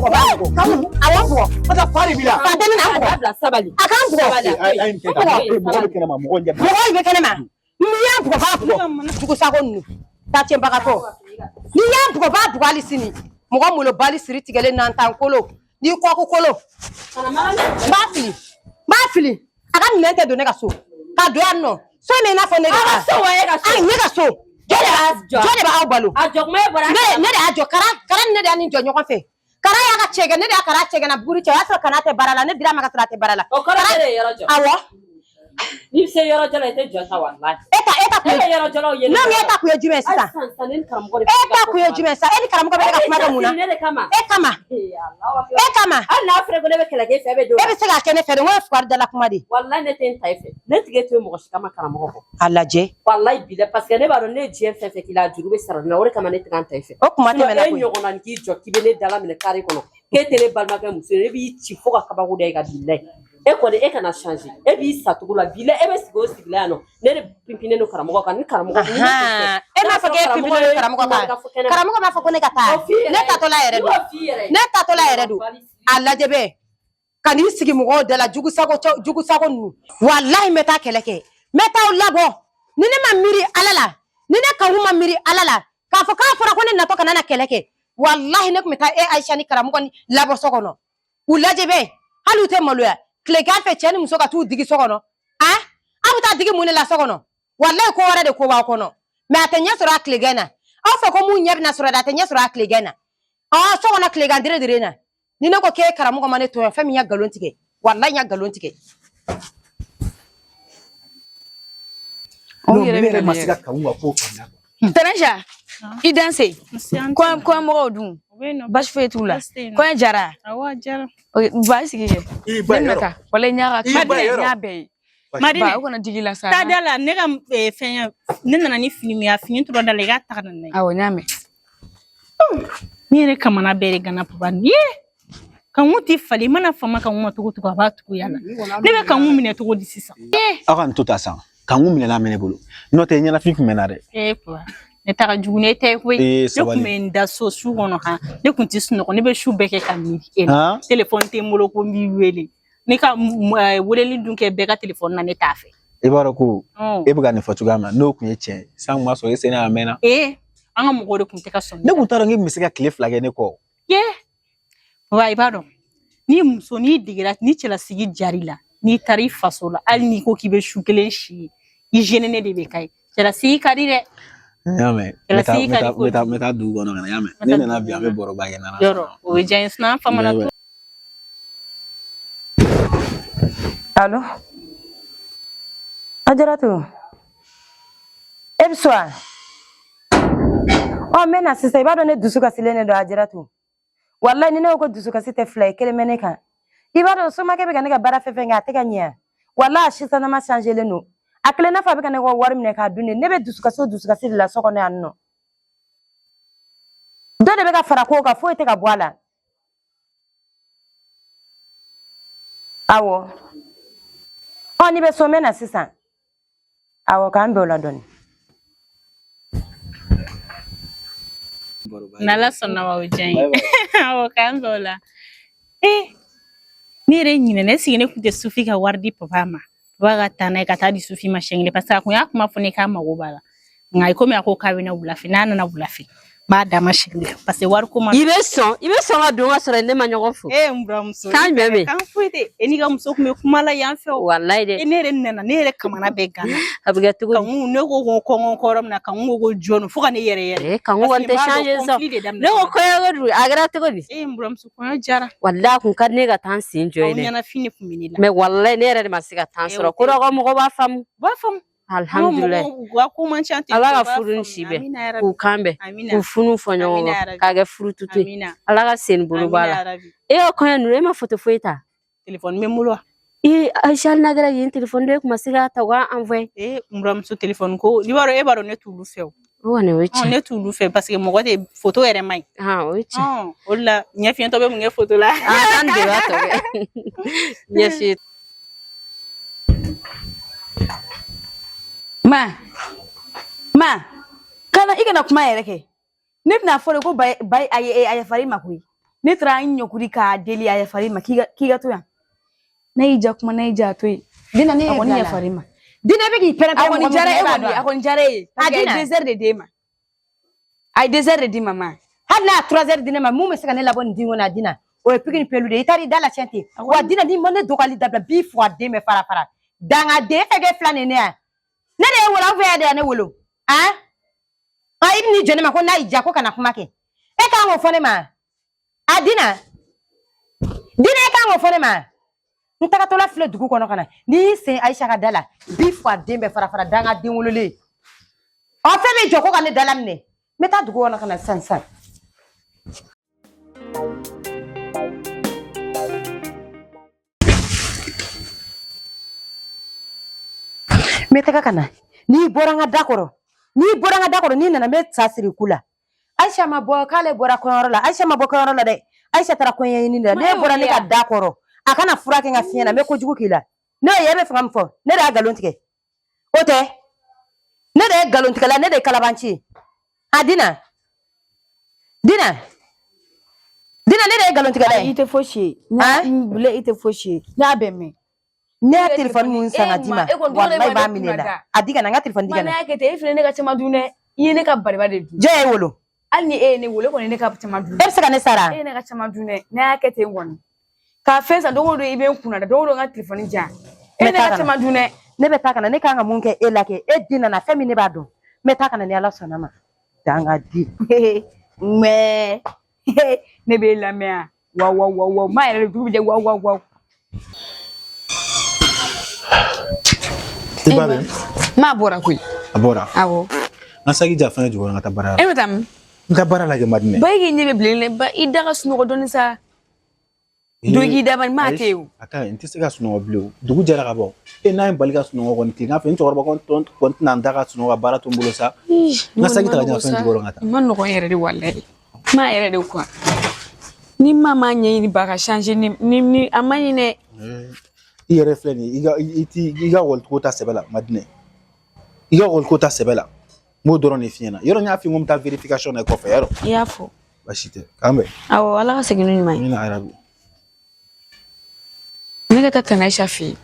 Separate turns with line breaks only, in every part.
bugɔ b'a bugɔ. Awɔ, n bugɔ.
Masa fa de b'i la.
Fa tɛ ne na, n bugɔ.
Dabila, sabali.
A k'an bugɔ.
Sabali.
A ye nin kɛ tan. Mɔgɔ bɛ kɛnɛma, mɔgɔ ɲɛ.
Mɔgɔ bɛ kɛnɛma. N'i y'a bugɔ b'a bugɔ. Jugusago ninnu. Tacɛnbagatɔ. N'i y'a bugɔ b'a bugɔ hali sini. Mɔgɔ molobali siri tigɛlen nantankolo. N'i kɔkɔ kolo. N b'a fili. N b'a fili. A ka minɛn tɛ don ne ka so. Ka don yan nɔ. So in bɛ i n'a fɔ ne de
A ka so wa, e ka so?
Ayi, ne ka so. Jɔn de b'a jɔn de b'aw balo?
A jɔ kuma e bɔra.
Ne de y'a jɔ. Kara ni ne de y'a nin jɔ ɲɔgɔn fɛ. Kara y'a ka cɛ kɛ, ne de y'a kara cɛ kɛ na buguri cɛ. O y'a sɔrɔ Kana tɛ baara la, ne dira a ma ka sɔrɔ a tɛ baara la.
O kɔrɔ e de ye yɔrɔ jɔ.
Awɔ.
N'i bɛ se yɔrɔ jɔ la, i tɛ jɔ ta walahi.
E ta kun
E
ye
bɛ yɔrɔ jɔlaw ye.
Ne ko e ta kun ye jumɛn ye sisan?
Sisan sisan ne ni karamɔgɔ de
E ta kun ye jumɛn ye sisan? E ni karamɔgɔ bɛ ne ka kuma kɛ mun na?
Ne de kama.
E kama. E kama.
Hali n'a fɔra ko ne bɛ kɛlɛ k'e fɛ, e bɛ don.
E bɛ se k'a kɛ ne fɛ de, n ko ye fugari dala kuma de.
Walahi, ne tɛ n ta e fɛ. Ne tigɛ to yen mɔgɔ si kama karamɔgɔ kɔ.
A lajɛ.
Walahi bilahi, parce que ne b'a dɔn ne ye diɲɛ fɛn fɛn k'i la, a juru bɛ sara ne na, o de kama ne tɛ ka n ta i fɛ.
O kuma tɛmɛna
e
koyi.
Ɲɔgɔnna ni k'i jɔ k'i bɛ ne dala minɛ kare kɔnɔ k'e tɛ ne balimakɛ muso ye, ne b'i ci fo ka kabako da i kan bilahi. E kɔni, e kana changer, e b'i sa cogo la bilahi, e bɛ sigi o sigi la yan nɔ, ne de pimpinen don karamɔgɔ kan ni karamɔgɔ.
E m'a fɔ k'e pimpinen don karamɔgɔ kan. Karamɔgɔ m'a fɔ ko ne ka taa. Ne tatɔla yɛrɛ don. Ne tatɔla yɛrɛ don. A lajɛ bɛ. Ka n'i sigi mɔgɔw da la, jugusago jugusago ninnu. Walahi, n bɛ taa kɛlɛ kɛ. N bɛ taa aw labɔ. Ni ne ma miiri Ala la, ni ne kanku ma miiri Ala la, k'a fɔ k'a fɔra ko ne natɔ kana na kɛlɛ kɛ. Walahi, ne tun bɛ taa e Ayisa ni karamɔgɔ ni labɔ so kɔnɔ. U lajɛ bɛ. Hali u tɛ maloya. Tilegan fɛ, cɛ ni muso ka t'u digi so kɔnɔ. A? Aw bɛ taa digi mun de la so kɔnɔ? Walahi, ko wɛrɛ de ko b'aw kɔnɔ. Mais a tɛ ɲɛ sɔrɔ a tilegan na. Aw fɛ ko mun ɲɛ bɛna sɔrɔ dɛ, a tɛ ɲɛ sɔrɔ a tilegan na. Ɔ, so kɔnɔ tilegan dere dere na. Ni ne ko k'e karamɔgɔ ma ne tɔɲɔ, fɛn min ya nkalon tigɛ. Walahi, n ya nkalon tigɛ.
Non, ne yɛrɛ ma se ka Kanku ka ko faamuya.
Tanasha, i danse. Kɔɲɔmɔgɔw dun? Basi foyi t'u la. Kɔɲɔ jara?
Awɔ, a jara.
Ba sigi kɛ.
I ba
Ne bɛna
yɔrɔ.
taa. Walayi, n y'a ka
I ba yɔrɔ.
n y'a bɛɛ ye.
Madinɛ.
Ba, o kana digi la sa.
Taa da la, ne ka fɛn, ne nana ni fini min ye, a fini tora da la, i k'a ta ka na n'a ye.
Awɔ, n y'a mɛn.
Ne yɛrɛ kamana bɛɛ de gana papa nin ye. Kanku tɛ falen, i mana fama kanku ma cogo o cogo, a b'a tugu yala. Ne bɛ kanku minɛ cogo di sisan?
Aw ka nin to ta san. Kanku minɛna mɛ ne bolo. N'o tɛ, ɲɛnafin kun bɛ n na dɛ.
Ee papa, ne ta ka jugu ne tɛ koyi.
Ee,
Ne
sabali.
kun bɛ n da so su kɔnɔ han, ne kun tɛ sunɔgɔ, ne bɛ su bɛɛ kɛ ka miiri e la.
Han?
Telefɔni tɛ n bolo ko n b'i wele. Ne ka weleli dun kɛ bɛɛ ka telefɔni na, ne t'a fɛ.
I b'a dɔn ko e bɛ ka nin fɔ cogoya min na, n'o kun ye tiɲɛ ye, san kun b'a sɔrɔ e sen a mɛnna.
Ee, an ka mɔgɔw de kun tɛ ka sɔn.
Ne kun t'a dɔn k'i kun bɛ se ka tile 2 kɛ ne kɔ.
Ye wa, i b'a dɔn ni muso n'i degera ni cɛlasigi jar'i la, n'i taara i faso la, hali n'i ko k'i bɛ su kelen si yen, i gêné de bɛ k'a ye. Cɛlasigi ka di dɛ.
N y'a mɛn. N bɛ taa
Cɛlasigi
n
ka
bɛ
di
taa n bɛ taa n
kojugu.
bɛ taa dugu kɔnɔ ka na, n y'a mɛn.
N bɛ
Ne
taa
nana
dugu
bi, an bɛ
kɔnɔ.
baro ba kɛ n'Ala
Yɔrɔ
sɔnna.
o bɛ diya n ye, sinon an famana.
Bye bye.
Allo? Ajaratu. E bɛ so wa? Ɔ, n bɛ na sisan, i b'a dɔn ne dusu kasilen de don Ajaratu. Walahi, ni ne ko ko dusukasi tɛ fila ye, kelen bɛ ne kan. I b'a dɔn somakɛ bɛ ka ne ka baara fɛn fɛn kɛ, a tɛ ka ɲɛ. Walahi, a sisanama changelen don. A kelen n'a fɔ a bɛ ka ne ka wari minɛ k'a dun de. Ne bɛ dusukasi o dusukasi de la so kɔnɔ yan nɔ. Dɔ de bɛ ka fara kow kan, foyi tɛ ka bɔ a la. Awɔ. Ɔ, n'i bɛ so, n bɛ na sisan. Awɔ, k'an bɛn o la dɔɔni.
N'Ala sɔnna ma, o diya n ye. Awɔ, k'an bɛn o la. Ee, ne yɛrɛ ɲinɛna, est-ce que ne kun tɛ Sufi ka wari di papa ma? Papa ka taa n'a ye ka taa di Sufi ma siɲɛ kelen, parce que a kun y'a kuma fɔ ne k'a mago b'a la. Nka komi a ko k'a bɛ na wula fɛ, n'a nana wula fɛ, n b'a d'a ma siɲɛ kelen, parce que wari ko ma.
I bɛ sɔn ka don ka sɔrɔ ne ma ɲɔgɔn fo.
Ee, n buramuso.
Kan jumɛn bɛ yen?
Kan foyi tɛ. E n'i ka muso kun bɛ kuma la yan fɛ o.
Walayi dɛ.
E, ne yɛrɛ nana, ne yɛrɛ kamana bɛɛ ganna.
A bɛ kɛ cogo di?
Kanku, ne ko kɔngɔ kɔrɔ min na, kanku ko ko jɔn, fo ka ne yɛrɛ yɛrɛ.
Ee, kanku kɔni tɛ changer sa. Ne ko kɔɲɔko dun, a kɛra cogo di?
Ee, n buramuso, kɔɲɔ jara.
Walayi, a kun ka di ne ka taa n sen jɔ
Aw
yen dɛ.
ɲɛnafin de kun bɛ ne la.
Mais walayi, ne yɛrɛ de ma se ka taa
Eh,
sɔrɔ.
o
Ko dɔ ka mɔgɔw b'a faamu.
U b'a faamu.
Alhamdulilayi.
U ka ko man ca ten.
Ala
U
ka
b'a
furu ni
faamu.
si bɛn.
Amina yarabi.
K'u kan bɛn.
Amina.
K'u funu fɔ ɲɔgɔn
Amina
kɔ.
yarabi.
K'a kɛ furu tutu ye.
Amina.
Ala ka sen bolo b'a
Amina
la.
yarabi.
E ka kɔɲɔ ninnu, e ma foto foyi ta?
Telefɔni bɛ n bolo wa?
Ee, Ayisa, hali n'a kɛra yen telefɔni dɔ e kun ma se k'a ta u k'a envoyer.
Ee, n buramuso, telefɔni ko, i b'a dɔn, e b'a dɔn ne t'olu fɛ o.
O kɔni, o ye
Ɔn,
tiɲɛ.
ne t'olu fɛ parce que mɔgɔ tɛ foto yɛrɛ man ɲi.
Han, o ye tiɲɛ.
Ɔn, o de la ɲɛfiyɛntɔ bɛ mun kɛ foto la?
Ah, tan de b'a tɔ kɛ. Ɲɛfiyɛ.
Ma, ma, kana i kana kuma yɛrɛ kɛ. Ne bɛna fɔ de ko ba ba a ye a yafara i ma koyi. Ne taara n ɲɔkuri k'a deli a yafara i ma k'i ka to yan. Ne y'i ja kuma, ne y'i ja a to yen.
Dina, ne
A
ye
kɔni
bila la.
yafara i ma.
Dina bɛ k'i pɛrɛn
A
pɛrɛn
kɔni
mɔgɔ min
diyara
kunna,
e
e b'a
kɔni,
dɔn
a
wa?
kɔni diyara e ye.
A
Parce que a ye
Dina.
2 heures de d'e ma. A ye 2 heures de d'i ma ma.
Hali n'a ye 3 heures di ne ma, mun bɛ se ka ne labɔ nin den kɔnɔ a Dina? O ye pikiri ni pelu de ye. I taara i da la tiɲɛ ten. Wa Dina, n'i ma ne dɔgɔyali dabila, n b'i fo a den bɛɛ fara fara. Dangaden, e fɛ k'e filan de ye ne ya? Ne de ye wolo, aw fɛ yan de ya ne wolo. Han? Ah, i bɛ n'i jɔ ne ma ko n'a y'i diya ko kana kuma kɛ. E kan k'o fɔ ne ma? A Dina. Dina, e kan k'o fɔ ne ma? N tagatɔla filɛ dugu kɔnɔ ka na. N'i y'i sen Ayisa ka da la, n b'i fo a den bɛɛ fara fara, dangaden wololen. Ɔ fɛn bɛ jɔ ko ka ne da laminɛ. N bɛ taa dugu kɔnɔ ka na sisan sisan. N bɛ taga ka na. N'i bɔra n ka da kɔrɔ, n'i bɔra n ka da kɔrɔ, n'i nana n bɛ sa siri i ku la. Ayisa ma bɔ k'ale bɔra kɔɲɔyɔrɔ la. Ayisa ma bɔ kɔɲɔyɔrɔ la dɛ. Ayisa taara kɔɲɔɲini de la. N'e bɔra ne ka da kɔrɔ, a kana fura kɛ n ka fiɲɛ na, n bɛ kojugu k'i la. Ne ye e bɛ fɛ ka mun fɔ? Ne de y'a nkalon tigɛ. O tɛ? Ne de ye nkalon tigɛla, ne de ye kalabanci ye. A Dina. Dina. Dina, ne de ye nkalon tigɛla
I
ye.
tɛ fosi ye.
Han?
N bila i tɛ fosi ye. N y'a bɛɛ mɛn.
Ne y'a
E
telefɔni mun san ka
e
d'i
ma
ma,
e kɔni don o don e
walayi
b'a
b'a
ne
minɛ i
kunna
la.
da.
A di ka na, n ka telefɔni di
Ma
ka
n'a
na.
y'a kɛ ten, e fana ne ka caman dun dɛ. I ye ne ka bariba de dun.
Jɔn ye wolo?
Hali ni e ye ne wolo, e kɔni ye ne ka caman dun.
E bɛ se ka ne sara?
E ye ne ka caman dun dɛ. N'a y'a kɛ ten kɔni. K'a fɛn san don o don i bɛ n kunna da, don o don n ka telefɔni di yan. E
N
ye
bɛ
ne
taa
ka
ka na.
caman dun dɛ.
Ne bɛ taa ka na, ne kan ka mun kɛ e la kɛ? E den nana fɛn min ne b'a dɔn. N bɛ taa ka na ni Ala sɔnna ma. Dangaden.
Mɛ ne b'e lamɛn yan. Wa wa wa wa ma yɛrɛ de dugu bɛ jɛ wa wa wa.
I ba bɛ?
N'a bɔra koyi.
A bɔra.
Awɔ.
N ka saki ja fɛn jukɔrɔ n ka taa baara
E
la.
bɛ taa min?
N ka baara lajɛ Madinɛ.
Ba e k'i ɲɛ bɛ bilen dɛ. Ba i da ka sunɔgɔ dɔɔni sa. Don k'i da bani maa tɛ yen o.
A ka ɲi, n tɛ se ka sunɔgɔ bilen o. Dugu jɛra ka bɔ. E n'a ye n bali ka sunɔgɔ kɔni tilegan fɛ, n cɛkɔrɔba kɔni kɔni tɛna n da ka sunɔgɔ ka baara to n bolo sa. N ka saki ta ka di yan fɛn jukɔrɔ n ka taa.
Ma nɔgɔn yɛrɛ de walayi. Ma yɛrɛ de kuwa. Ni ma ma ɲɛɲini ba ka changer ni ni ni a ma ɲi dɛ.
I yɛrɛ filɛ nin ye, i ka i ti i ka ekɔli ta sɛbɛ la Madinɛ. I ka ekɔli ta sɛbɛ la. N b'o dɔrɔn de f'i ɲɛna. Yɔrɔ n y'a f'i ye n ko n bɛ taa vérification na i kɔfɛ yɔrɔ.
I y'a fɔ.
Baasi tɛ. K'an bɛn.
Awɔ, Ala ka segin ni ɲuman ye.
Amina yarabi.
Ne ka taa Tante Ayisa fɛ yen.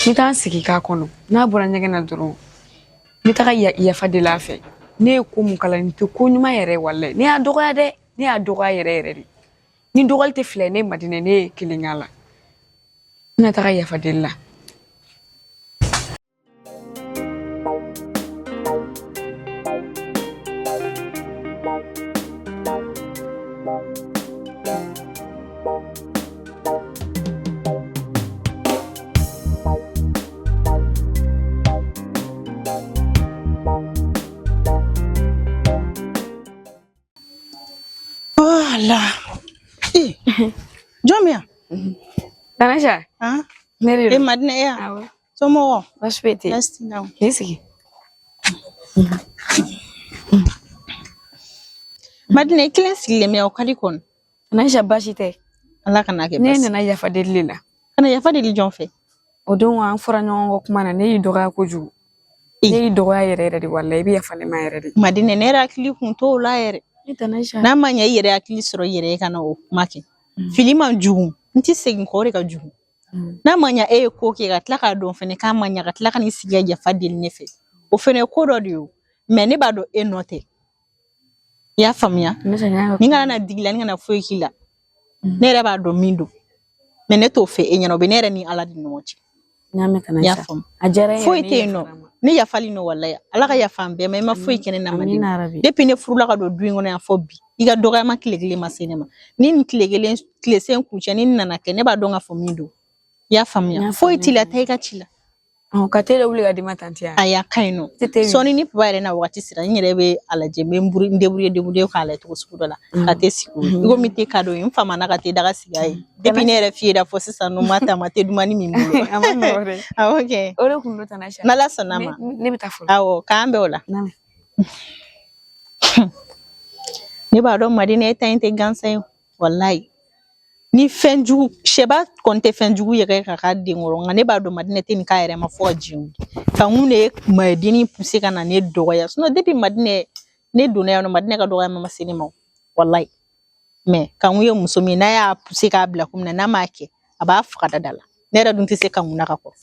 N bɛ taa n sigi k'a kɔnɔ. N'a bɔra ɲɛgɛn na dɔrɔn, n bɛ taga yafa deli a fɛ. Ne ye ko mun kala nin tɛ ko ɲuman yɛrɛ ye walayi. Ne y'a dɔgɔya dɛ. Ne y'a dɔgɔya yɛrɛ yɛrɛ de. Ni dɔgɔyali tɛ fila ye, ne Madinɛ ne ye kelen k'a la. N bɛna taga yafa deli la.
Voilà. Eh, jɔn bɛ yan?
Tante Ayisa,
Han?
ne de
E
don.
Madinɛ e yan?
Awɔ.
Somɔgɔw?
Baasi foyi tɛ yen.
Baasi t'i la o.
N'i sigi.
Madinɛ i kelen sigilen bɛ yan o ka di kɔni.
Tante Ayisa baasi tɛ.
Ala kana kɛ
Ne
baasi.
nana yafa deli de la.
Ka na yafa deli jɔn fɛ?
O don an fɔra ɲɔgɔn kɔ kuma na, ne y'i dɔgɔya kojugu. Ne y'i dɔgɔya yɛrɛ yɛrɛ de walayi, i bɛ yafa ne ma yɛrɛ de.
Madinɛ ne yɛrɛ hakili kun t'o la yɛrɛ.
Ne Tante Ayisa.
N'a ma ɲɛ i yɛrɛ hakili sɔrɔ i yɛrɛ ye ka na o kuma kɛ. Fili man jugu. N ti segin kɔ o de ka jugu. N'a ma ɲɛ e ye ko kɛ ka tila k'a dɔn fɛnɛ k'a ma ɲɛ ka tila ka n'i sigi ka yafa deli ne fɛ. O fɛnɛ ye ko dɔ de ye o. Mɛ ne b'a dɔn e nɔ tɛ. I y'a faamuya?
Tante Ayisa, n y'a
Ni kana na digi la, ni kana foyi k'i la. Ne yɛrɛ b'a dɔn min don. Mɛ ne t'o fɛ e ɲɛna, o bɛ ne yɛrɛ ni Ala de ni ɲɔgɔn cɛ.
N y'a mɛn Tante
I y'a
Ayisa.
faamu?
A diyara n ye
Foyi
yɛrɛ,
tɛ
ne
yen nɔ.
yafara ma.
Ne yafali nɔ walayi. Ala ka yafa an bɛɛ ma, i ma foyi kɛ ne na
Amina
Madinɛ.
yarabi.
Depuis ne furula ka don du in kɔnɔ yan fɔ bi, i ka dɔgɔyama tile kelen ma se ne ma. Ni nin tile kelen tile sen kuncɛ ni nin nana kɛ, ne b'a dɔn k'a fɔ min don. I y'a
N
faamuya?
y'a
Foyi t'i la,
faamuya.
taa i ka ci la.
Ɔn, ka te dɔ wuli ka di ma tanti ya.
Ayi a ka ɲi nɔ.
Te te min.
Sɔɔni ni papa yɛrɛ na wagati sera, n yɛrɛ bɛ a lajɛ, n bɛ n débrouiller k'a lajɛ cogo sugu dɔ la. Ka te sigi o ye. I komi te ka d'o ye, n famana ka te daga sigi a ye. Depuis ne yɛrɛ fiyera fɔ sisan nɔ, n ma ta ma te dumani min bolo.
A ma nɔgɔ dɛ.
Awɔ kɛ.
O de kun don Tante Ayisa.
N'Ala sɔnna ma.
Ne bɛ taa fɔlɔ.
Awɔ, k'an bɛn o la.
N'a mɛn.
Ne b'a dɔn Madinɛ e ta in tɛ gansan ye walayi. Ni fɛn jugu sɛba kɔni tɛ fɛn jugu yɛrɛ ka k'a den kɔrɔ, nka ne b'a dɔn Madinɛ tɛ nin k'a yɛrɛ ma fo ka diɲɛ wuli. Ka mun de ye Madinɛ poussé ka na ne dɔgɔya. Sinon depuis Madinɛ ne donna yan nɔ, Madinɛ ka dɔgɔya ma se ne ma walayi. Mais Kanku ye muso min n'a y'a poussé k'a bila kun min na, n'a m'a kɛ, a b'a faga da da la. Ne yɛrɛ dun tɛ se Kanku na ka kɔrɔ.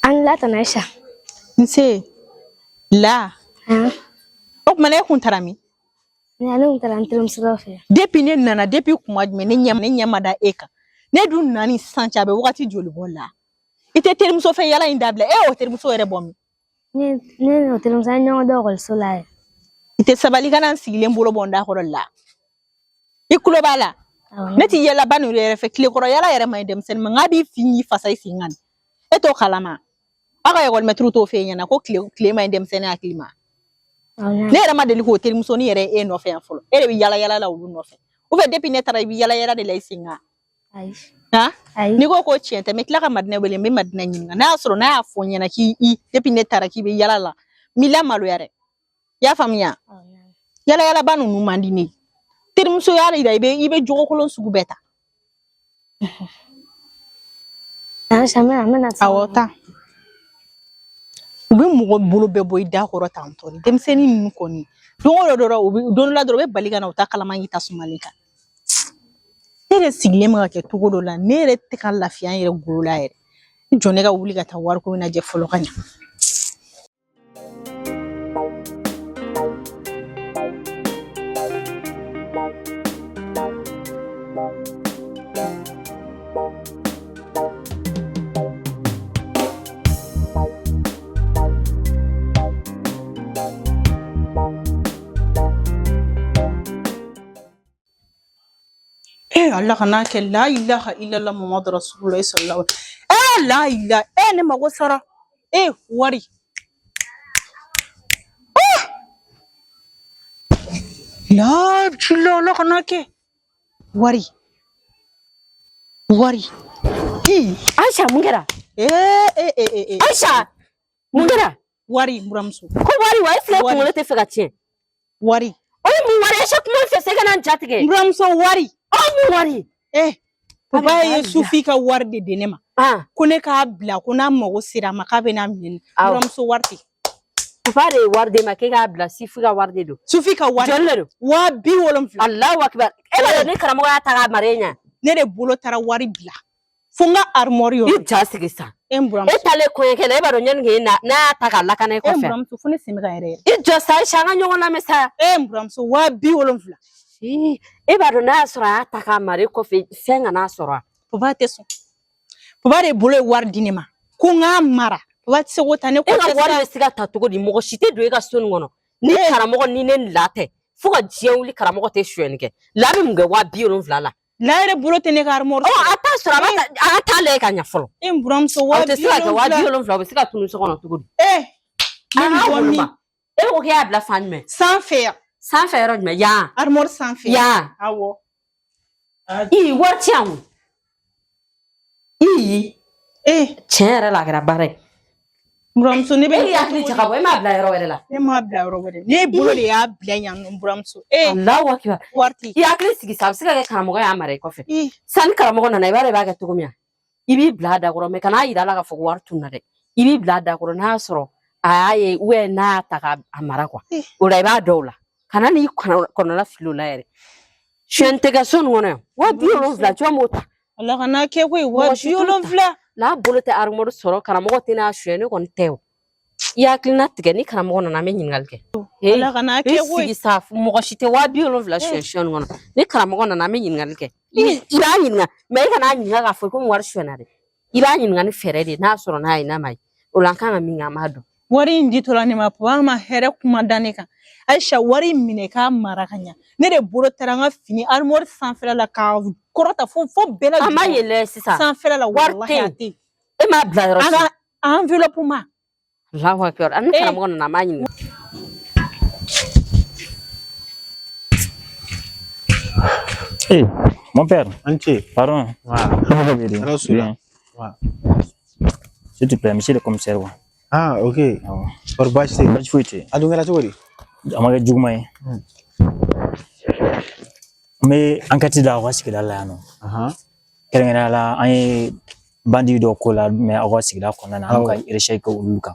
An la tante Aïcha.
Nse la. O tuma na e kun taara min?
Ne kun taara n terimuso dɔ fɛ.
Depuis ne nana, depuis kuma jumɛn ne ɲɛ ma da e kan? Ne dun nana ni sisan cɛ, a bɛ wagati joli bɔ la? I tɛ terimuso fɛ yala in dabila. E y'o terimuso yɛrɛ bɔ min?
Ne n'o terimuso, an ye ɲɔgɔn dɔn ekɔliso la yɛrɛ.
I tɛ sabali ka na n sigilen bolo bɔ n da kɔrɔ la. I kulo b'a la. Ne ti yɛlɛba ninnu yɛrɛ fɛ. Tilekɔrɔ yala yɛrɛ man ɲi denmisɛnnin ma, nka b'i fin k'i fasa i sen kan. E t'o kalama? Aw ka ekɔlimɛtiriw t'o f'e ɲɛna ko tile man ɲi denmisɛnnin hakili ma? Ne yɛrɛ ma deli k'o terimusonin yɛrɛ e nɔfɛ yan fɔlɔ. E de bɛ yala yala la olu nɔfɛ. Ou bien depuis ne taara, i bɛ yala yala de la i sen kan?
Ayi.
Han?
Ayi.
N'i ko ko tiɲɛ tɛ, n bɛ tila ka Madinɛ wele, n bɛ Madinɛ ɲininka. N'a y'a sɔrɔ n'a y'a fɔ n ɲɛna k'i i depuis ne taara k'i bɛ yala la, n b'i lamaloya dɛ. I y'a faamuya? Yala yalaba ninnu man di ne ye. Terimusoya de la, i bɛ jogo kolon sugu bɛɛ ta.
Aïcha, n bɛna.
Awɔ, taa. U bɛ mɔgɔ bolo bɛɛ bɔ i da kɔrɔ tantɔ. Ni denmisɛnnin ninnu kɔni, don o don dɔrɔn, u bɛ don dɔ la dɔrɔn, u bɛ bali ka na u ta kalaman k'i tasumalen kan. Ne yɛrɛ sigilen bɛ ka kɛ cogo dɔ la, ne yɛrɛ tɛ ka lafiya n yɛrɛ golo la yɛrɛ. I jɔ, ne ka wuli ka taa wariko in lajɛ fɔlɔ ka ɲa. Eh, Allah kana kɛ. La ilaha illallah Muhammadu rasulullah sallallahu alaihi. Eh, la ilaha. Eh, ne mago sara. Eh, wari. Eh! La ilaha, Allah kana kɛ. Wari. Wari. Hi.
Aïcha, mun kɛra?
Eh, eh, eh, eh, eh.
Aïcha, mun kɛra?
Wari, n buramuso.
Ko wari wa? E filɛ,
Wari.
kunkolo tɛ fɛ ka tiɲɛ.
Wari.
O ye mun wari? Aïcha, kuma fɛ se ka na n jatigɛ.
N buramuso, wari.
O mun wari?
Eh, papa ye
Ala.
Sufi ka wari de di ne ma. Ko ne k'a bila, ko n'a mago sera a ma, k'a bɛ n'a minɛ ne.
Awɔ.
Buramuso, wari tɛ.
Papa de ye wari d'e ma k'e k'a bila, Sufi ka wari de don.
Sufi ka wari.
Joli de don?
70,000.
Allahu akibar. E b'a dɔn ni karamɔgɔ y'a ta k'a mara e ɲɛ.
Ne de bolo taara wari bila. Fo n ka armoire yɔrɔ.
I ja sigi sa.
E n buramuso.
E taalen kɔɲɔkɛ la, e b'a dɔn ɲani k'e na n'a y'a ta k'a lakana e
E n
kɔfɛ.
buramuso, fo ne sen bɛ ka yɛrɛ yɛrɛ.
I jɔ sa Aïcha, an ka ɲɔgɔn lamɛn sa.
E n buramuso, 70,000.
Ii, e b'a dɔn n'a y'a sɔrɔ a y'a ta k'a mara e kɔfɛ, fɛn kana sɔrɔ a.
Papa tɛ sɔn. Papa de bolo ye wari di ne ma. Ko n k'a mara. Papa tɛ se k'o ta ne
E ka
kɔfɛ
wari
sa.
bɛ se ka ta cogo di? Mɔgɔ si tɛ don e ka so nin kɔnɔ ni karamɔgɔ ni ne la tɛ. Fo ka diɲɛ wuli, karamɔgɔ tɛ sonyɛni kɛ. La bɛ mun kɛ 70,000 la?
La yɛrɛ bolo tɛ ne ka armoire.
Ɔ, a t'a sɔrɔ, a b'a ta, a ka taa lajɛ ka ɲɛ fɔlɔ.
E n buramuso,
O
waa
tɛ se ka
bi
kɛ waa bi
wolonwula.
wolonwula o bɛ se ka tunun so kɔnɔ cogo di?
Eh, ne
A
bɛ
k'a
bɔ min?
woloma. E ko k'e y'a bila fan jumɛn?
Sanfɛ yan.
Sanfɛ yɔrɔ jumɛn? Yan.
Armoire sanfɛ.
Yan.
Awɔ.
I wari ti yan o. I
Eh,
tiɲɛ yɛrɛ la, a kɛra baara ye.
n buramuso, ne bɛ
E
nin
y'i
kɛ
hakili
cogo di?
jagabɔ, e m'a bila yɔrɔ wɛrɛ la.
Ne m'a bila yɔrɔ wɛrɛ. Ne bolo de y'a bila yan nɔ, n buramuso. Eh,
Allahu akibar.
wari tɛ.
I hakili sigi sa, a bɛ se ka kɛ karamɔgɔ y'a mara i kɔfɛ.
Ih,
Sani karamɔgɔ nana, i b'a dɔn i b'a kɛ cogo min na. I b'i bila a da kɔrɔ, mɛ kan'a yira a la k'a fɔ ko wari tununa dɛ. I b'i bila a da kɔrɔ, n'a y'a sɔrɔ a y'a ye ou n'a y'a ta k'a mara quoi.
Eh.
O la i b'a dɔn o la. Kana n'i kɔnɔna fili o la yɛrɛ. Sonyɛni tɛ kɛ so nin kɔnɔ yan. 70,000, jɔn b'o ta?
Ala kana kɛ koyi, waa
Mɔgɔ si
bi
t'o ta.
wolonwula.
N'a bolo tɛ armoire sɔrɔ, karamɔgɔ tɛna suɲɛ, ne kɔni tɛ o. I hakilina tigɛ, ni karamɔgɔ nana, an bɛ ɲininkali kɛ. Hey,
Ala kana
i
kɛ koyi.
sigi sa, mɔgɔ si tɛ 70,000 suɲɛ suɲɛ nin kɔnɔ. Ni karamɔgɔ nana, an bɛ ɲininkali kɛ. I b'a ɲininka, mɛ i kana ɲininka k'a fɔ ko wari suɲɛna dɛ. I b'a ɲininka ni fɛɛrɛ de ye, n'a sɔrɔ n'a ye, n'a ma ye. O la an kan ka min kɛ, an b'a dɔn.
Wari in ditɔla ne ma, papa ma hɛrɛ kuma da ne kan. Aïcha, wari in minɛ k'a mara ka ɲa. Ne de bolo taara n ka fini armoire sanfɛla la k'a kɔrɔta fo bɛɛ la
A ma yɛlɛ sisan.
sanfɛla la.
Wari
Walahi
tɛ
a
yen.
tɛ yen.
E m'a bila yɔrɔ
An
si.
ka enveloppe ma.
Allahu akbar. An ni
Eh.
karamɔgɔ nana, an b'a ɲininka.
Eh, mon père,
An ce.
pardon.
Wa.
Comment va bien?
Ala su la.
Bien.
Wa.
S'il te plaît, monsieur le commissaire. Wa.
Ah, ok.
Awɔ.
Kɔri baasi tɛ yen?
Baasi foyi tɛ yen.
A dun kɛra cogo di?
A ma kɛ juguman ye. N bɛ enquête la aw ka sigida la yan nɔ.
Ahan.
Kɛrɛnkɛrɛnnenya la, an ye bandit dɔ ko la mɛ aw ka sigida kɔnɔna na, an bɛ ka recherche kɛ olu kan.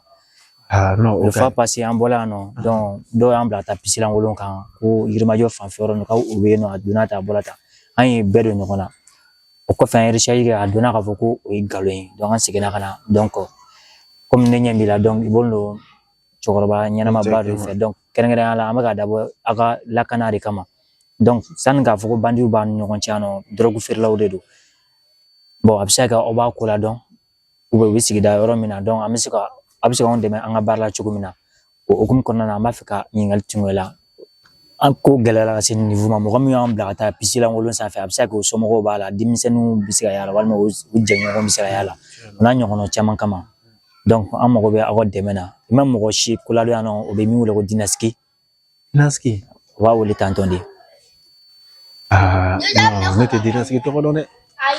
Ah non,
Le
o
fois
ka ɲi.
passé an bɔla yan nɔ, donc dɔw y'an bila ka taa pisilankolon kan ko Yirimajɔ fanfɛ yɔrɔ ninnu k'o bɛ yen nɔ, a donna tan a bɔra tan. An ye bɛɛ don ɲɔgɔn na. O kɔfɛ an ye recherche kɛ, a donna k'a fɔ ko o ye nkalon ye. Donc an seginna ka na. Donc komi ne ɲɛ b'i la, donc i bolo don cɛkɔrɔba ɲɛnamaba de fɛ. Donc kɛrɛnkɛrɛnnenya la, an bɛ k'a dabɔ aw ka lakana de kama. Donc sanni k'a fɔ ko bandiw b'an ni ɲɔgɔn cɛ yan nɔ, dɔrɔgu feerelaw de don. Bon, a bɛ se ka kɛ aw b'a ko ladɔn, u bɛ sigida yɔrɔ min na. Donc an bɛ se ka a bɛ se k'anw dɛmɛ an ka baara la cogo min na. O hokumu kɔnɔna na, an b'a fɛ ka ɲininkali tun la. An ko gɛlɛyara ka se niveau ma, mɔgɔ min y'an bila ka taa pisi lankolon sanfɛ, a bɛ se ka kɛ o somɔgɔw b'a la, denmisɛnninw bɛ se ka y'a la, walima u jɛɲɔgɔnw bɛ se ka y'a la, o n'a ɲɔgɔnna caman kama. Donc an mago bɛ aw ka dɛmɛ na. I ma mɔgɔ si ko ladɔn yan nɔ, o bɛ min wele ko Dinaski.
Dinaski.
U b'a wele tantɔn de.
Ah non, ne tɛ Dinaski tɔgɔ dɔn dɛ.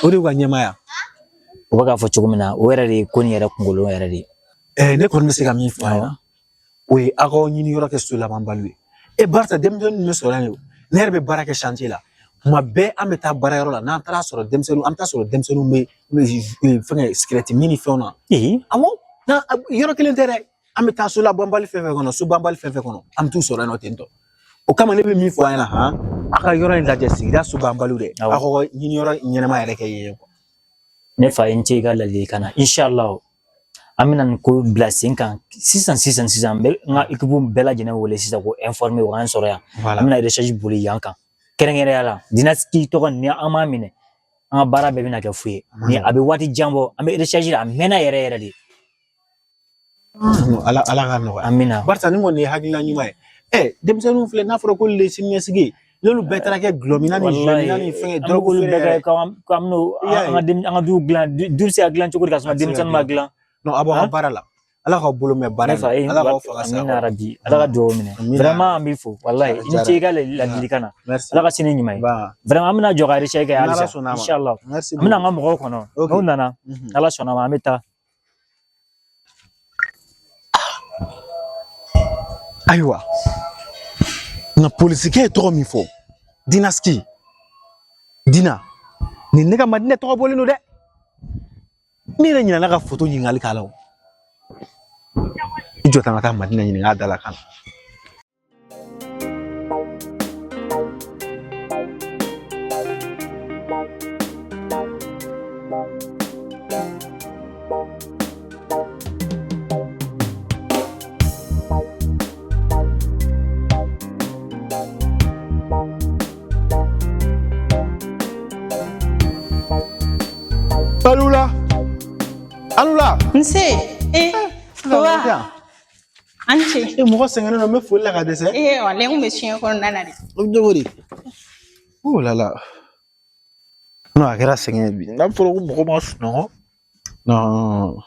O de y'u ka ɲɛmaaya.
U bɛ k'a fɔ cogo min na, o yɛrɛ de ye ko nin yɛrɛ kunkolo yɛrɛ de ye.
Ne kɔni bɛ se ka min fɔ a ɲɛna, o ye aw k'aw ɲini yɔrɔ kɛ so laban balo ye. E barisa denmisɛnnin bɛ sɔrɔ yan o. Ne yɛrɛ bɛ baara kɛ chantier la. Tuma bɛɛ an bɛ taa baarayɔrɔ la, n'an taara sɔrɔ denmisɛnninw, an bɛ taa sɔrɔ denmisɛnninw bɛ fɛngɛ sigɛrɛti min ni fɛnw na. Awɔ, n'a yɔrɔ kelen tɛ dɛ. An bɛ taa so la banbali fɛn fɛn kɔnɔ, so banbali fɛn fɛn kɔnɔ, an bɛ t'u sɔrɔ yen nɔ ten tɔ. O kama ne bɛ min fɔ a ɲɛna han, aw ka yɔrɔ in lajɛ, sigida so banbaliw dɛ. Aw ka ɲini yɔrɔ ɲɛnama yɛrɛ kɛ yen quoi.
Ne fa ye n ce i ka ladilikan na. Inshallah, an bɛna nin ko bila sen kan sisan sisan sisan. N bɛ n ka équipe bɛɛ lajɛlen wele sisan k'o informer, o k'an sɔrɔ yan. An bɛna recherche boli yan kan. Kɛrɛnkɛrɛnnenya la, Dinaski tɔgɔ ni an m'a minɛ, an ka baara bɛɛ bɛna kɛ fu ye. Ni a bɛ waati jan bɔ, an bɛ recherche la, a mɛnna yɛrɛ yɛrɛ de.
Ala ala ka nɔgɔya.
Amina.
Barisa nin kɔni ye hakilina ɲuman ye. Denmisɛnninw filɛ, n'a fɔra k'olu de ye siniɲɛsigi ye, n'olu bɛɛ taara kɛ gulɔmina ni zɔmina ni fɛngɛ
an bɛ k'olu
dɔrɔgu
bɛɛ
feere
kɛ k'an bɛn'o an ka an ka du dilan, du bɛ se ka dilan cogo di ka sɔrɔ denmisɛnnin ma dilan.
Non, aw b'aw ka baara la. Ala k'aw bolo mɛn baara
Ne fa,
in na. Ala k'aw fanga s'a
amina
kɔrɔ.
Rabi. Ala ka dugawu minɛ.
Amina.
Vraiment an b'i fo. Walahi, i ni ce i ka ladilikan na.
Merci.
Ala ka sini ɲuman ye. Vraiment an bɛna jɔ ka recherche kɛ
N'Ala
halisa.
sɔnna a ma.
Inshallah.
Merci
An bɛna an ka mɔgɔw kɔnɔ. N'u nana, Ala sɔnna a ma, an bɛ taa.
Ayiwa, nka polisikɛ ye tɔgɔ min fɔ, Dinaski, Dina, nin ne ka Madinɛ tɔgɔ bɔlen don dɛ. Ne yɛrɛ ɲinɛna ka foto ɲininkali k'a la o. I jɔ tan ka taa Madinɛ ɲininka a da la kan na. Alula. Alula.
Nse. Eh, papa. An ce.
E mɔgɔ sɛgɛnnen don, n bɛ foli la ka dɛsɛ.
Eh, walayi n kun bɛ siɲɛ kɔnɔna na de.
O bɛ cogo di? Oh là là. Non, a kɛra sɛgɛn ye bi. N'a fɔra ko mɔgɔ ma sunɔgɔ. Non.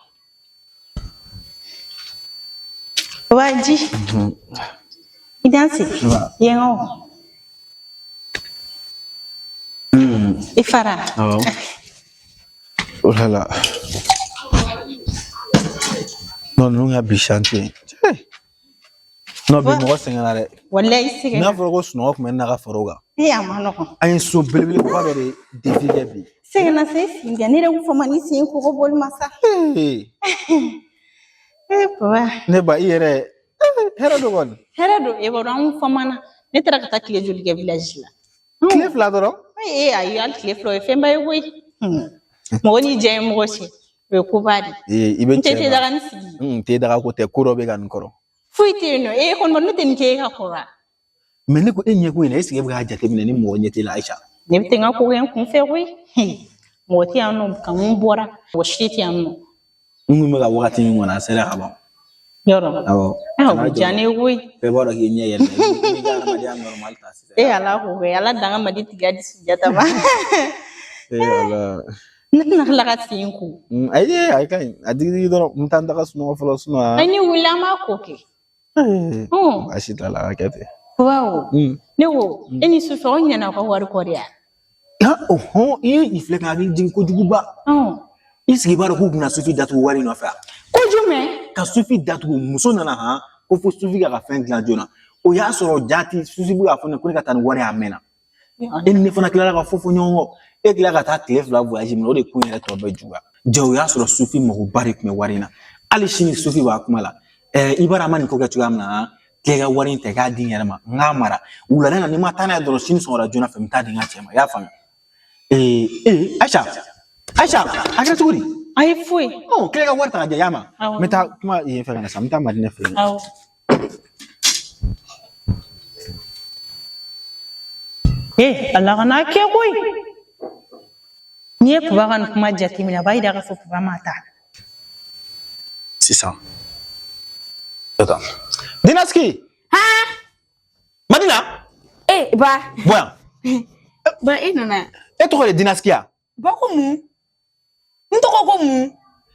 Papa, ji. I danse. Yen o. I fara.
Awɔ. Oh là là. Non, ninnu ka bi chantier. Non, bi mɔgɔ sɛgɛnna dɛ.
Walayi i sɛgɛnna.
N'a fɔra ko sunɔgɔ tun bɛ ne na ka fara o kan.
E a ma nɔgɔn.
An ye so belebeleba dɔ de devis kɛ bi.
Sɛgɛnna se sen kɛ, ne yɛrɛ kun fama ni sen kɔgɔ bɔli ma sa.
Ee.
Eh, papa.
Ne ba, i yɛrɛ hɛrɛ don kɔni.
Hɛrɛ don, e b'a dɔn an famana. Ne taara ka taa tile joli kɛ village la.
Tile 2 dɔrɔn?
Ee ayi, hali tile 2 o ye fɛnba ye koyi. Mɔgɔ n'i diya ye mɔgɔ cɛ, o ye koba de.
Ee, i bɛ
N tɛ
cɛ
te daga ni sigi.
Te daga ko tɛ, ko dɔ bɛ ka nin kɔrɔ.
Foyi tɛ yen nɔ, e kɔni ne tɛ nin kɛ e ka kɔrɔ.
Mais ne ko e ɲɛko in na, est ce que e bɛ k'a jateminɛ ni mɔgɔ ɲɛ t'e la, Ayisa?
Ne bɛ tɛ n ka ko kɛ n kun fɛ koyi. Mɔgɔ tɛ yan nɔ, kanu bɔra, mɔgɔ si tɛ yan nɔ.
N kun bɛ ka wagati min kɔnɔ, a sera ka ban.
Yɔrɔ.
Awɔ.
Ah, o diya ne ye koyi.
Bɛɛ b'a dɔn k'i ɲɛ yɛlɛ. I b'i ka adamadenya normal ta sisan.
E ala k'o kɛ, ala danga madi tigiya di Sunjata ma.
Ee ala.
Ne tɛna tila ka sen ko.
Ayi, a ka ɲi. A digi digi dɔrɔn, n bɛ taa n da ka sunɔgɔ fɔlɔ, sinɔn.
Ayi, ni wulila an b'a ko kɛ.
Baasi t'a la, a ka kɛ ten.
Waaw. Ne ko, e ni sufɛ aw ɲinɛna aw ka wari kɔ de ya?
Ɔhɔn, i ye nin filɛ ka hakili jigin kojuguba. I sigi b'a dɔn k'u bɛna Sufi datugu wari nɔfɛ wa?
Ko jumɛn?
Ka Sufi datugu, muso nana han, ko fo Sufi ka fɛn dilan joona. O y'a sɔrɔ jaati Sufi bɛ k'a fɔ ne ko ne ka taa ni wari ye a mɛnna. E ni ne fana tilala ka fɔ fɔ ɲɔgɔn kɔ. E tilala ka taa tile 2 voyage min na, o de ko in yɛrɛ tɔ bɛɛ juguya. Ja o y'a sɔrɔ Sufi magoba de tun bɛ wari in na. Hali sini Sufi b'a kuma la. I b'a dɔn an ma nin ko kɛ cogoya min na, k'e ka wari in ta i k'a di n yɛrɛ ma, n k'a mara wulada in na. Ni n ma taa n'a ye dɔrɔn, sini sɔgɔmada joona fɛ, n bɛ taa di n ka cɛ ma. I y'a faamuya? Ayisa, Ayisa, a kɛra cogo di?
Ayi, foyi.
Ɔ, k'e ka wari ta ka di yan ma.
Awɔ.
N bɛ taa kuma yen fɛ ka na sa, n bɛ taa Madinɛ fɛ yen.
Awɔ. Ee, Ala kana kɛ koyi. N'i ye papa ka nin kuma jateminɛ, a b'a yira k'a fɔ papa ma taa.
Sisan. Attends. Dinaski! Madina!
Eh, ba.
Bɔ yan.
Ba, e nana.
E tɔgɔ de Dinaski ya?
Ba ko mun? N tɔgɔ ko mun?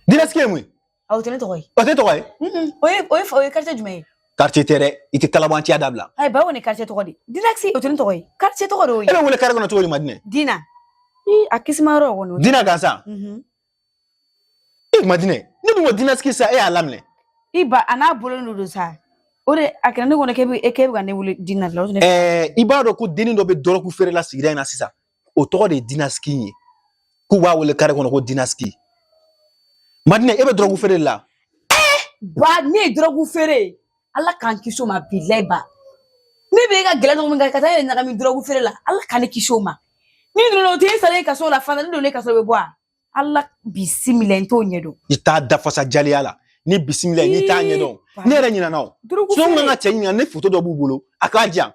Dinaski ye mun ye?
Awɔ, o tɛ ne tɔgɔ ye.
O tɛ tɔgɔ ye?
O ye quartier jumɛn ye?
Quartier tɛ dɛ, i tɛ kalabanciya dabila.
Ayi, ba, o ni quartier tɔgɔ de. Dinaski, o tɛ ne tɔgɔ ye. Quartier tɔgɔ de y'o ye.
E bɛ wele carré kɔnɔ cogo di, Madinɛ?
Dina. Ii, a kisima yɔrɔ kɔni.
Dina gansan. E Madinɛ, ne dun ko Dinaski sa, e y'a laminɛ.
I ba, a n'a bolo don sa. O de a kɛra ne kɔnɔ k'e bɛ ka ne wele Dina de la. O tɛ ne.
I b'a dɔn ko dennin dɔ bɛ dɔrɔgu feere la sigida in na sisan. O tɔgɔ de ye Dinaski ye. K'u b'a wele carré kɔnɔ ko Dinaski. Madinɛ, e bɛ dɔrɔgu feere de la?
Ba, ne ye dɔrɔgu feere ye. Ala k'an kisi o ma, bilayi ba. Ne bɛ e ka gɛlɛya cogo min kan ka taa e yɛrɛ ɲagami dɔrɔgu feere la, Ala ka ne kisi o ma. Ni donna o tɛ e salen kaso la fana, ne donnen kaso bɛ bɔ a. Ala bisimila, n t'o ɲɛdɔn.
I t'a dafasa jaliya la. Ni bisimila n'i t'a ɲɛdɔn. Ne yɛrɛ ɲinɛna o.
Dɔrɔgu
Sinon n
feere.
ka cɛ ɲininka ne foto dɔ b'u bolo, a k'a di yan.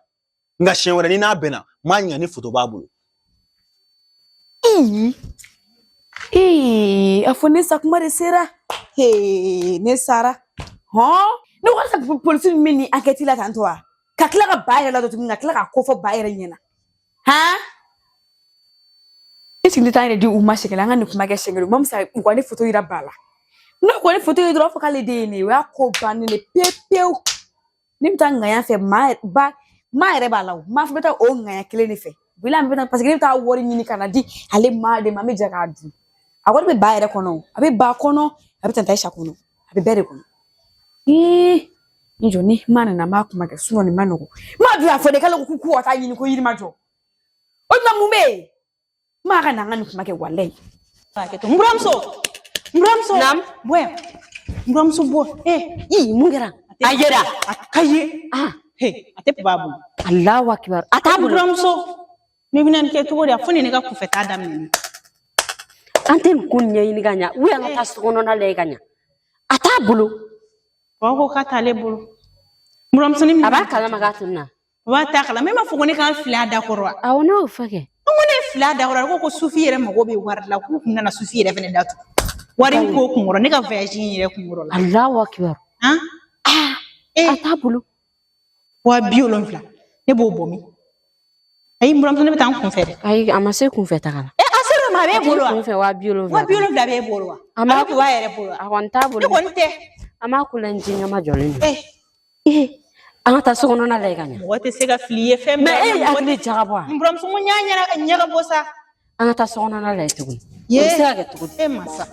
Nka siɲɛ wɛrɛ ni n'a bɛnna, n b'a ɲininka ni foto b'a bolo.
Ee, a fɔ ne sa kuma de sera. Hee, ne sara. Hɔn, ne ko halisa polisi ninnu bɛ nin enquête la tantɔ wa? Ka tila ka ba yɛrɛ ladon tuguni, ka tila k'a ko fɔ ba yɛrɛ ɲɛna. Han? Est-ce que ne t'an yɛrɛ di u ma siɲɛ kelen, an ka nin kuma kɛ siɲɛ kelen, u ma fisa u ka ne foto yira ba la. N'o kɔni foto ye dɔrɔn, a fɔ k'ale den ye ne ye, o y'a ko bannen de pewu pewu. Ne bɛ taa ŋaɲa fɛ, maa ba maa yɛrɛ b'a la o, maa fana bɛ taa o ŋaɲa kelen de fɛ. Bila an bɛ taa, parce que ne bɛ taa wari ɲini ka na di ale maa de ma, an bɛ jɛ k'a dun. A wari bɛ ba yɛrɛ kɔnɔ, a bɛ ba kɔnɔ, a bɛ tante Ayisa kɔnɔ, a bɛ bɛɛ de kɔnɔ. Ee, n jɔ ni maa nana, n b'a kuma kɛ, sinɔn nin ma nɔgɔn. Maa dun y'a fɔ de k'ale ko k'u ka taa ɲini ko Yirimajɔ. O tuma mun bɛ yen? Maa ka na an ka nin kuma kɛ walayi.
N buramuso, n buramuso.
Naam.
Bɔ yan. N buramuso bɔ. Eh,
Ii, mun kɛra? A yera.
A ka ye.
Ah,
He, a tɛ papa bolo.
Allahu akibar. A t'a
N
bolo.
buramuso, ne bɛna nin kɛ cogo di? A fo ni ne ka kunfɛ taa daminɛ.
An tɛ nin ko nin ɲɛɲini ka ɲa. U y'an ka taa sokɔnɔna lajɛ ka ɲa. A t'a bolo.
Papa ko k'a t'ale bolo. N buramuso ni
A b'a kalama k'a tununna.
Papa t'a kalama. E m'a fɔ ko ne k'an fili a da kɔrɔ wa?
Awɔ, ne y'o fɔ kɛ.
N ko ne ye fili a da kɔrɔ, a ko Sufi yɛrɛ mago bɛ wari la, k'u kun nana Sufi yɛrɛ fɛnɛ datugu. Wari in ko kunkɔrɔ, ne ka voyage in yɛrɛ kunkɔrɔ la.
Allahu akibar.
Han?
Ah, a t'a bolo.
70,000, ne b'o bɔ min? Ayi, n buramuso, ne bɛ taa n kunfɛ dɛ.
Ayi, a ma se kunfɛ taga la.
E, a sera ma, a b'e bolo wa?
Kunfɛ 70,000.
70,000 b'e bolo wa?
A ma
A bɛ papa yɛrɛ bolo wa?
A kɔni t'a bolo.
Ne kɔni tɛ.
A m'a ko la n ɲɛma jɔlen don.
Eh,
Ee, an ka taa sokɔnɔna lajɛ ka ɲa.
mɔgɔ tɛ se ka fili i ye fɛn
Mɛ
bɛɛ
e ye
la, mɔgɔ
hakili
tɛ.
jagabɔ wa?
N buramuso, n ko n y'a ɲɛgabɔ sa.
An ka taa sokɔnɔna lajɛ tuguni.
Ye.
O bɛ se ka kɛ cogo di?
E masa.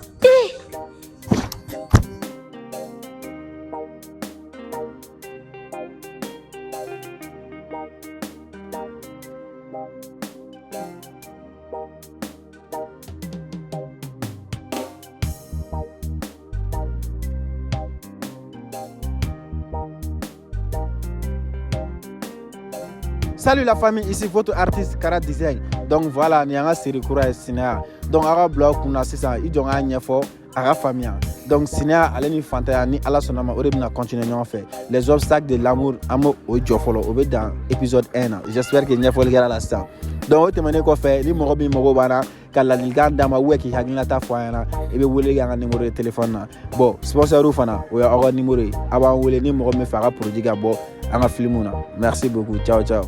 Salut la famille, ici votre artiste Kara Design. Donc voilà, ni an ka série kura ye sinaya. Donc a ka bila aw kunna sisan, i jɔ n k'a ɲɛfɔ a ka faamuya. Donc sinaya ale ni fantanya ni Ala sɔnna ma, o de bɛna continuer ɲɔgɔn fɛ. Les obstacles de l'amour, an b'o o jɔ fɔlɔ, o bɛ dan épisode 1 na. J'espère que ɲɛfɔli kɛra la sisan. Donc o tɛmɛnen kɔfɛ, ni mɔgɔ min mago b'an na ka ladilikan d'an ma ou k'i hakilinata fɔ an ɲɛna, i bɛ wele kɛ an ka numéro de téléphone na. Bon, sponsor fana, o y'aw ka numéro ye. A b'an wele ni mɔgɔ min fɛ a ka produit ka bɔ an ka film na. Merci beaucoup. Ciao ciao.